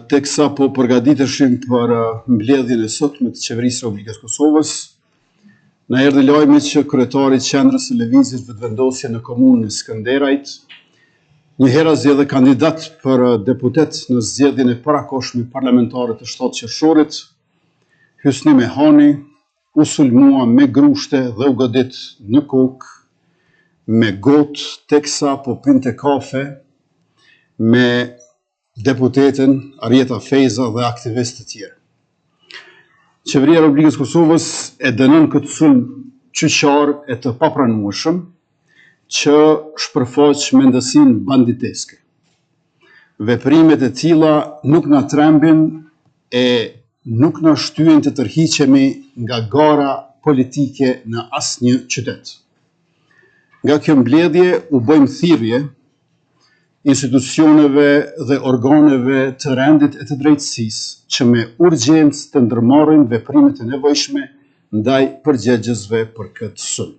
Teksa po përgatiteshim për mbledhjen e sotme të Qeverisë së Republikës së Kosovës, na erdhi lajmi që kryetari i qendrës së Lëvizjes Vetëvendosje në komunën e Skënderajt, njëherazi edhe kandidat për deputet në zgjedhjen e parakohshme parlamentare të 7 qershorit, Hysni Mehani, u sulmua me grushte dhe u godit në kokë me gotë teksa po pinte kafe me deputeten Arjeta Fejza dhe aktivistë të tjerë. Qeveria e Republikës së Kosovës e dënon këtë sulm qyqar e të papranueshëm që shpërfaq mendësinë banditeske. Veprimet e tilla nuk na trembin e nuk na shtyjnë të tërhiqemi nga gara politike në asnjë qytet. Nga kjo mbledhje u bëjmë thirrje institucioneve dhe organeve të rendit e të drejtësisë që me urgjencë të ndërmarrin veprimet e nevojshme ndaj përgjegjësve për këtë sulm.